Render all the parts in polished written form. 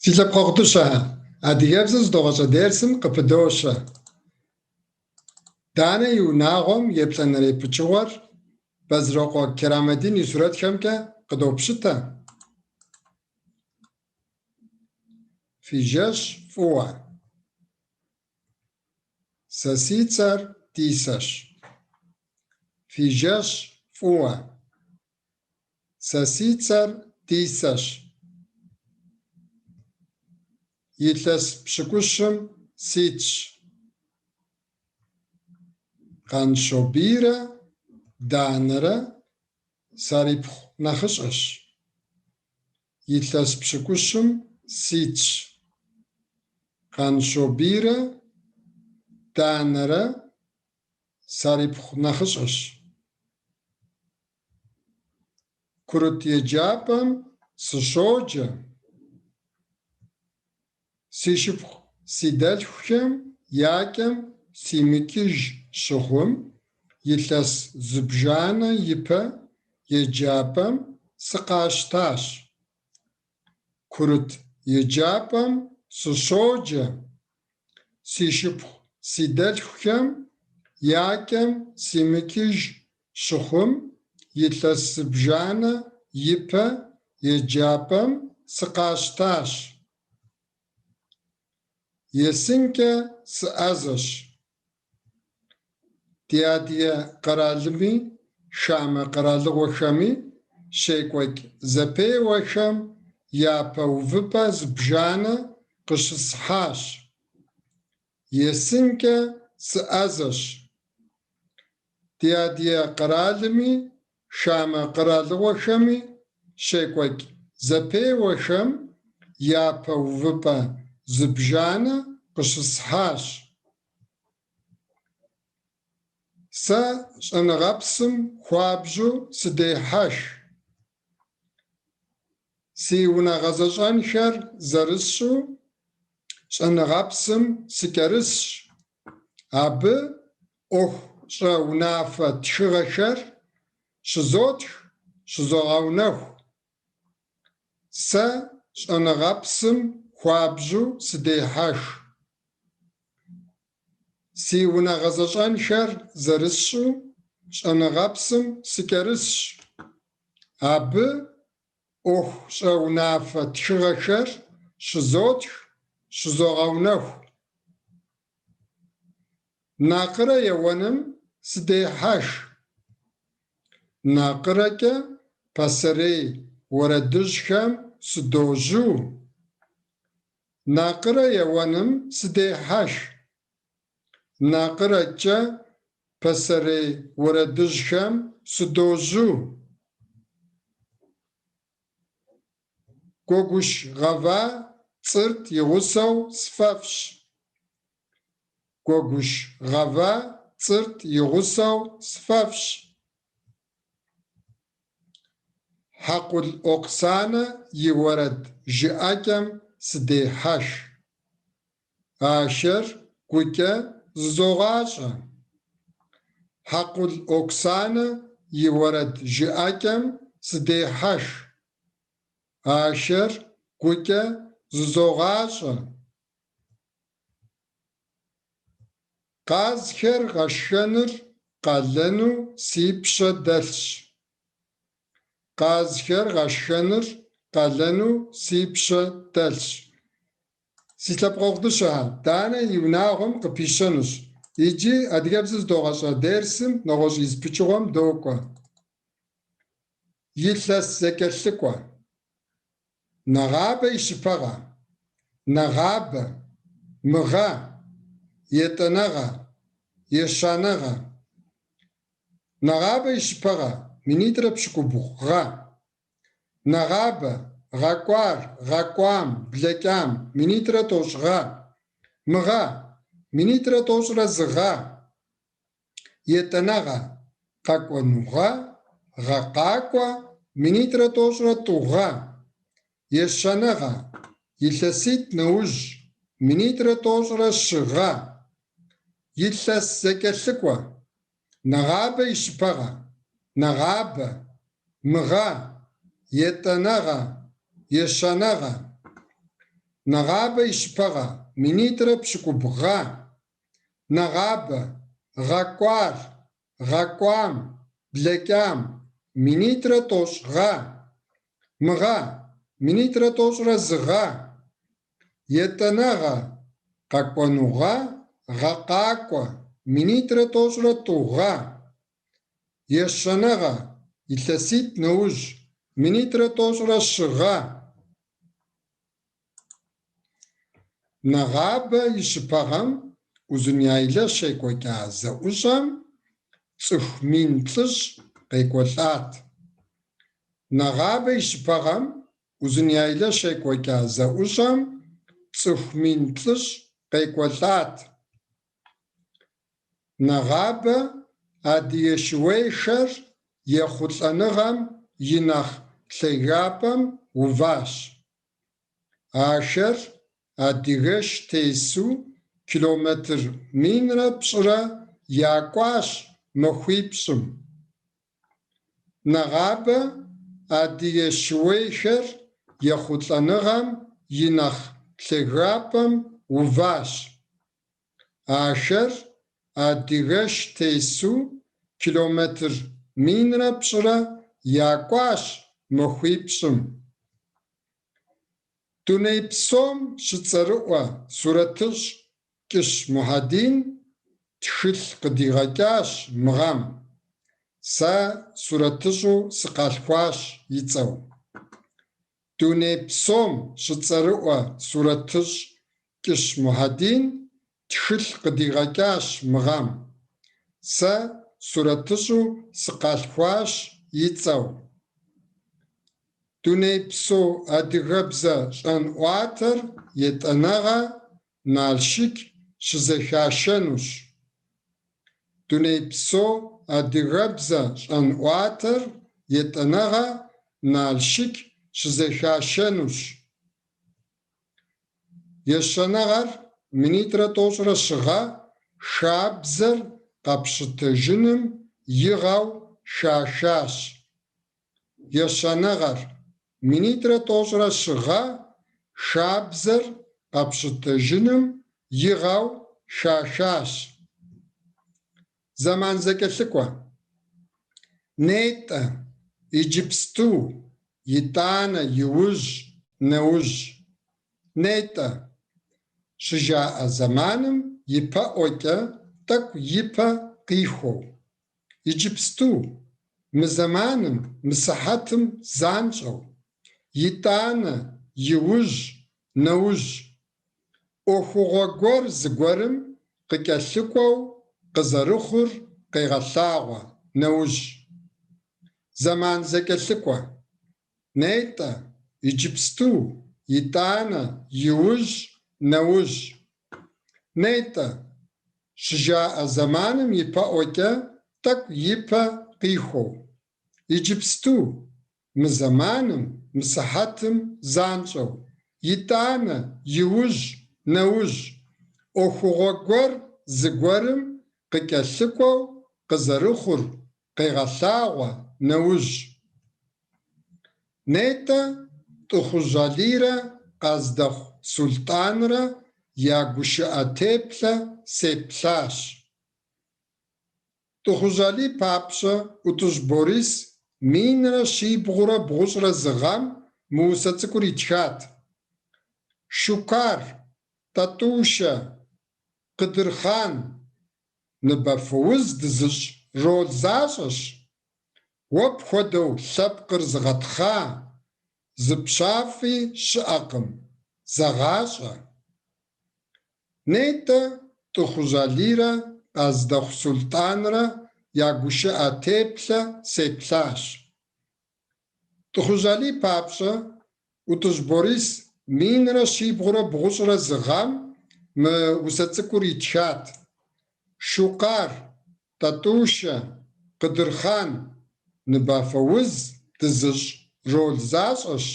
Си лъэпкъэгъу дыщэхэ, адыгэбзэ зыдогъэщӏэ дерсым къыпыдощэ. Данэ и унагъуэм еплӏанэрей пычыгъуэр Бэзрокъуэ Керамэдин и сурэтхэмкӏэ къыдопщытэ. Фи жэщ фӏыуэ! Сэ си цӏэр Дисэщ. Фи жэщ фӏыуэ! Сэ си цӏэр Дисэщ. Илъэс пщыкӏущым ситщ. Къанщобийрэ Данэрэ сарипхъу нэхъыщӏэщ. Илъэс пщыкӏущым ситщ. Къанщобийрэ Данэрэ сарипхъу нэхъыщӏэщ. Курыт еджапӏэм сыщоджэ. Си шыпхъу си дэлъхухэм я кӏэм симыкӏыж щыхъум, илъэс зыбжанэ ипэ еджапӏэм сыкъащтащ. Курыт еджапӏэм сыщоджэ. Си шыпхъу си дэлъхухэм я кӏэм симыкӏыж щыхъум, илъэс зыбжанэ ипэ еджапӏэм сыкъащтащ. Есынкӏэ сыӏэзэщ. Ди адыгэ къэралми хамэ къэралыгъуэхэми щекӏуэкӏ зэпеуэхэм япэ увыпӏэ зыбжанэ къыщысхьащ. Есынкӏэ сыӏэзэщ. Ди адыгэ къэралми хамэ къэралыгъуэхэми щекӏуэкӏ зэпеуэхэм япэ увыпӏэ зыбжанэ къыщысхьащ. Сэ щӏэныгъэпсым хуабжьу сыдехьэх. Си унэ гъэзэщӏэнхэр зэрысщӏу щӏэныгъэпсым сыкӏэрысщ. Абы ӏуэху щӏэ унафэ тхыгъэхэр щызотх, щызогъэунэху. Сэ щӏэныгъэпсым хуабжьу сыдехьэх. Си унэ гъэзэщӏэнхэр зэрысщӏу щӏэныгъэпсым сыкӏэрысщ. Абы ӏуэху щӏэ унафэ тхыгъэхэр щызотх, щызогъэунэху. Накъырэ еуэным сыдехьэх. Накъырэкӏэ пасэрей уэрэдыжьхэм сыдожьу. Накъырэ еуэным сыдехьэх. Накъырэкӏэ пасэрей уэрэдыжьхэм сыдожьу. Гуэгуш гъэва цӏырт и гъусэу сфӏэфӏщ. Гуэгуш гъэва цӏырт и гъусэу сфӏэфӏщ. Хьэкъул Оксанэ и уэрэд жыӏэкӏэм сыдехьэх. Ахэр гукӏэ зызогъащӏэ. Хьэкъул Оксанэ и уэрэд жыӏэкӏэм сыдехьэх. Ахэр гукӏэ зызогъащӏэ. Къазхэр гъэшхэныр къалэну си пщэ дэлъщ. Къазхэр гъэшхэныр къалэну си пщэ дэлъщ. Си лъэпкъэгъу дыщэхэ, Данэ и унагъуэм къыпищэнущ. Иджы адыгэбзэ зыдогъэщӏэ дерсым нэгъуэщӏ и зы пычыгъуэм докӏуэ. Илъэс зэкӏэлъыкӏуэ. Нэгъабэ и щыпэгъэ. Нэгъабэ. Мы гъэ. Етӏанэгъэ. Ещанэгъэ. Нэгъабэ и щыпэгъэ. Минитӏрэ пщыкӏубгъу гъэ. Нэгъабэ, гъэ кӏуар, гъэ кӏуам, блэкӏам, минитӏрэ тӏощӏ гъэ. Мы гъэ, минитӏрэ тӏощӏрэ зы гъэ. Етӏанэгъэ, къэкӏуэну гъэ, гъэ къакӏуэ, минитӏрэ тӏощӏрэ тӏу гъэ. Ещанэгъэ, илъэситӏ нэужь, минитӏрэ тӏощӏрэ щы гъэ. Илъэс зэкӏэлъыкӏуэ. Нэгъабэ и щыпэгъэ. Нэгъабэ, мы гъэ, етӏанэгъэ, ещанэгъэ. Нэгъабэ и щыпэгъэ, 2070 гъэ. Нэгъабэ, гъэ кӏуар, гъэ кӏуам, блэкӏам, 230 гъэ. Мы гъэ, 231 гъэ. Етӏанэгъэ, къэкӏуэну гъэ, гъэ къакӏуэ, 232 гъэ. Ещанэгъэ, илъэситӏ нэужь, 234 гъэ. Нэгъабэ и щыпэгъэм Узуняйлэ щекӏуэкӏа зэӏущӏэм цӏыху 4 000 къекӏуэлӏат. Нэгъабэ и щыпэгъэм Узуняйлэ щекӏуэкӏа зэӏущӏэм цӏыху 4 000 къекӏуэлӏат. Нэгъабэ адыгэ шууейхэр ехъулӏэныгъэм и нэхъ лъагапӏэм уващ. Ахэр адыгэш тесу километр 1007 якӏуащ махуипщӏым. Нэгъабэ адыгэ шууейхэр ехъулӏэныгъэм и нэхъ лъагапӏэм уващ. Ахэр адыгэш тесу километр 1007 якӏуащ махуипщӏым. Дуней псом щыцӏэрыӏуэ сурэтыщӏ Кӏыщ Мухьэдин тхылъ къыдигъэкӏащ мы гъэм, Сэ сурэтыщӏу сыкъалъхуащ и цӏэу. Дуней псом щыцӏэрыӏуэ сурэтыщӏ Кӏыщ Мухьэдин тхылъ къыдигъэкӏащ мы гъэм, Сэ сурэтыщӏу сыкъалъхуащ и цӏэу. Дунейпсо адыгэбзэ щӏэнӏуатэр етӏанэгъэ Налшык щызэхашэнущ. Дунейпсо адыгэбзэ щӏэнӏуатэр етӏанэгъэ Налшык щызэхашэнущ. Ещанэгъэр 234 гъэ хабзэр къэпщытэжыным и гъэу хахащ. Ещанэгъэр 234 гъэ хабзэр къэпщытэжыным и гъэу хахащ. Зэман зэкӏэлъыкӏуэ. Нетӏэ, иджыпсту, итӏанэ, иужь, нэужь. Нетӏэ, щыжаӏэ зэманым ипэӏуэкӏэ тӏэкӏу ипэ къихуэу. Иджыпсту, мы зэманым, мы сыхьэтым занщӏэу. Итӏанэ, иужь, нэужь. ӏуэхугъуэ гуэр зыгуэрым къыкӏэлъыкӏуэу къызэрыхъур къегъэлъагъуэ, нэужь. Зэман зэкӏэлъыкӏуэ. Нетӏэ, иджыпсту, итӏанэ, иужь, нэужь. Нетӏэ, щыжаӏэ зэманым ипэӏуэкӏэ тӏэкӏу ипэ къихуэу. Иджыпсту, мы зэманым, мы сыхьэтым занщӏэу. Итӏанэ, иужь, нэужь. ӏуэхугъуэ гуэр зыгуэрым къыкӏэлъыкӏуэу къызэрыхъур къегъэлъагъуэ, нэужь. Нетӏэ Тӏыхъужь Алийрэ Къаздэхъу Сулътӏанрэ я гушыӏэ теплъэ сеплъащ. Тӏыхъужь Алий папщӏэ ӏутӏыж Борис 1791 гъэм мы усэ цӏыкӏур итхат. Шукар, Тӏатӏушэ, Къыдырхъан, ныбафэуз дызыщӏ роль защӏэщ. Уэ пхуэдэу лъэпкъыр зыгъэтхъа зы пщафӏи щыӏэкъым, зэгъащӏэ. Нетӏэ Тӏыхъужь Алийрэ Къаздэхъу Сулътӏанрэ я гушыӏэ теплъэ сеплъащ. Тӏыхъужь Алий папщӏэ ӏутӏыж Борис 1791 гъэм мы усэ цӏыкӏур итхат. Шукар, Тӏатӏушэ, Къыдырхъан, ныбафэуз дызыщӏ роль защӏэщ,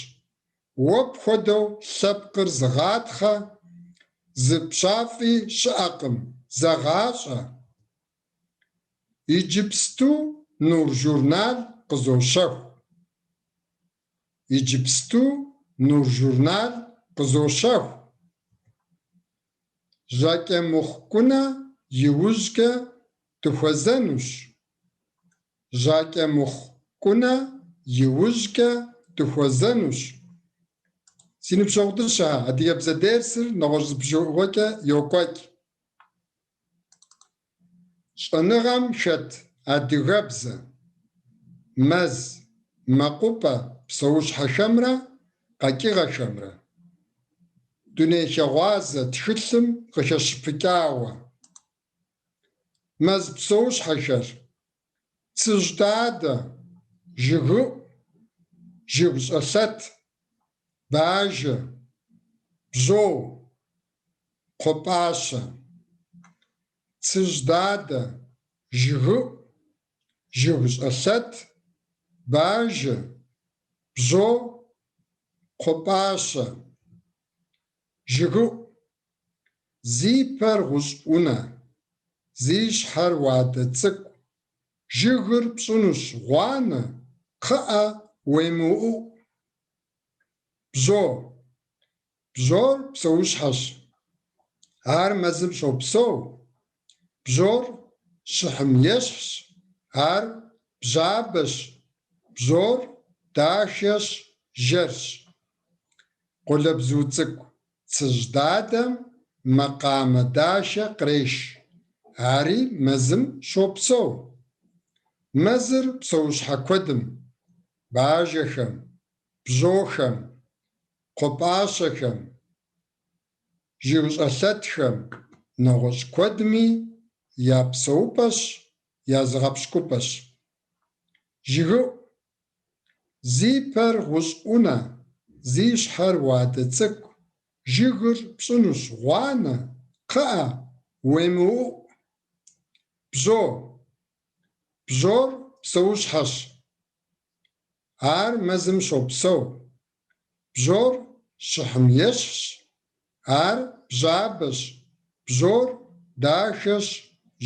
уэ пхуэдэу лъэпкъыр зыгъатхъэ зы пщафӏи щыӏэкъым, зэгъащӏэ. Иджыпсту Нур журнал къызощэху. Иджыпсту Нур журнал къызощэху. Жьакӏэмыхъу Кӏунэ иужькӏэ дыхуэзэнущ. Жьакӏэмыхъу Кӏунэ иужькӏэ дыхуэзэнущ. Си ныбжьэгъу дыщэхэ, адыгэбзэ дерсыр нэгъуэщӏ зы пычыгъуэкӏэ йокӏуэкӏ. Щӏэныгъэм хэт адыгэбзэ, мэз, мэкъупӏэ псэущхьэхэмрэ къэкӏыгъэхэмрэ, Дунейхэгъуазэ тхылъым къыхэщыпыкӏауэ. Мэз псэущхьэхэр, цыжьдадэ, жыгыӏу, жыгщӏэлъэт, бажэ, бжьо, кхъуэпӏащэ. Цыжьдадэ, жыгыӏу, жыгщӏэлъэт, бажэ, бжьо, кхъуэпӏащэ. Жыгыӏу. Зи пэр гъущӏ ӏунэ, зи щхьэр уадэ цӏыкӏу, жыгыр пщӏынущ гъуанэ, кхъыӏэ, уемыуӏу. Бжьо. Бжьор псэущхьэщ. Ар мэзым щопсэу. Бжьор щыхьым ещхьщ, ар бжьабэщ, бжьор дахэщ, жэрщ. Къуалэбзу цӏыкӏу цыжьдадэм макъамэ дахэ къреш, ари мэзым щопсэу. Мэзыр псэущхьэ куэдым, бажэхэм, бжьохэм, кхъуэпӏащэхэм, жыгщӏэлъэтхэм, нэгъуэщӏ куэдми я псэупӏэщ, я зыгъэпщкӏупӏэщ. Жыгыӏу. Зи пэр гъущӏ ӏунэ, зи щхьэр уадэ цӏыкӏу, жыгыр пщӏынущ гъуанэ, кхъыӏэ, уемыуӏу. Бжьо. Бжьор псэущхьэщ. Ар мэзым щопсэу. Бжьор щыхьым ещхьщ, ар бжьабэщ, бжьор дахэщ,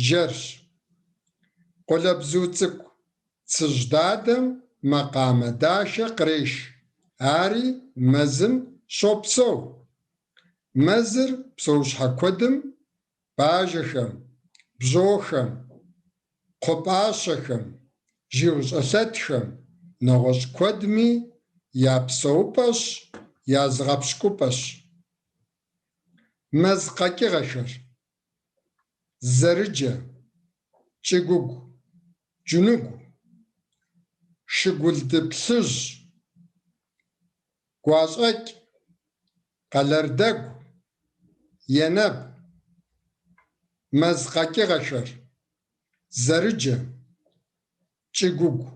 жэрщ. Къуалэбзу цӏыкӏу цыжьдадэм макъамэ дахэ къреш, ари мэзым щопсэу. Мэзыр псэущхьэ куэдым, бажэхэм, бжьохэм, кхъуэпӏащэхэм, жыгщӏэлъэтхэм, нэгъуэщӏ куэдми я псэупӏэщ, я зыгъэпщкӏупӏэщ. Мэз къэкӏыгъэхэр. Зэрыджэ, кӏыгугу, джуныгу, шыгулды плъыжь, гуащӏэкӏ, къэлэрдэгу, енэб. Мэз къэкӏыгъэхэр. Зэрыджэ, кӏыгугу,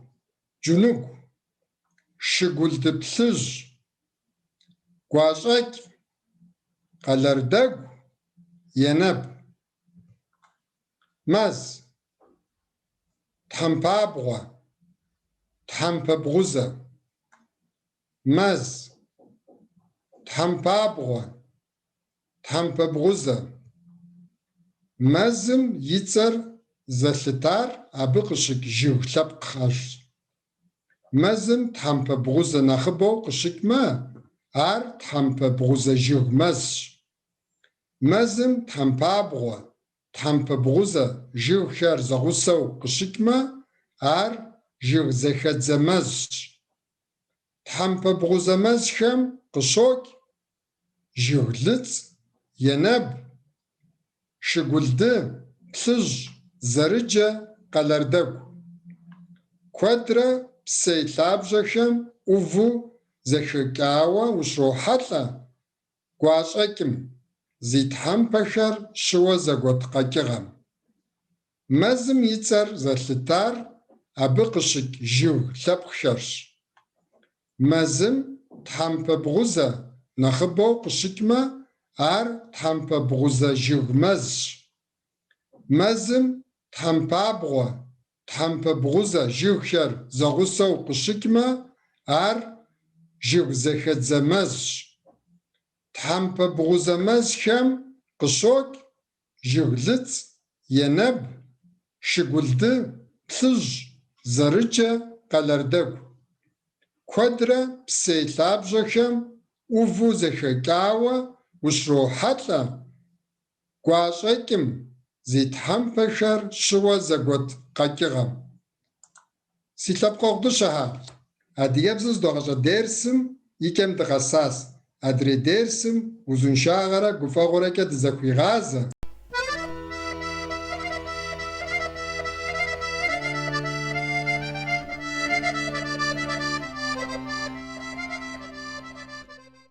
джуныгу, шыгулды плъыжь, гуащӏэкӏ, къэлэрдэгу, енэб. Мэз. Тхьэмпабгъуэ, тхьэмпэ бгъузэ. Мэз. Тхьэмпабгъуэ, тхьэмпэ бгъузэ. Мэзым и цӏэр зэлъытар абы къыщыкӏ жыг лъэпкъхэрщ. Мэзым тхьэмпэ бгъузэ нэхъыбэу къыщыкӏмэ, ар тхьэмпэ бгъузэ жыг мэзщ. Мэзым тхьэмпабгъуэ, тхьэмпэ бгъузэ жыгхэр зэгъусэу къыщыкӏмэ, ар жыг зэхэдзэ мэзщ. Тхьэмпэ бгъузэ мэзхэм къыщокӏ жыглыц, енэб, шыгулды, плъыжь, зэрыджэ, къэлэрдэгу. Куэдрэ псей лъабжьэхэм ӏуву зэхэкӏауэ ущрохьэлӏэ гуащӏэкӏым, зи тхьэмпэхэр щыуэ зэгуэт къэкӏыгъэм. Мэзым и цӏэр зэлъытар абы къыщыкӏ жыг лъэпкъхэрщ. Мэзым тхьэмпэ бгъузэ нэхъыбэу къыщыкӏмэ, ар тхьэмпэ бгъузэ жыг мэзщ. Мэзым тхьэмпабгъуэ, тхьэмпэ бгъузэ жыгхэр зэгъусэу къыщыкӏмэ, ар жыг зэхэдзэ мэзщ. Тхьэмпэ бгъузэ мэзхэм къыщокӏ жыглыц, енэб, шыгулды, плъыжь, зэрыджэ, къэлэрдэгу. Куэдрэ псей лъабжьэхэм ӏуву зэхэкӏауэ ущрохьэлӏэ. Гуащӏэкӏым, зи тхьэмпэхэр щыуэ зэгуэт къэкӏыгъэм. Си лъэпкъэгъу дыщэхэ, адыгэбзэ зыдогъэщӏэ дерсым и кӏэм дыкъэсащ. Адрей дерсым узыншагъэрэ гуфӏэгъуэрэкӏэ дызэхуигъазэ!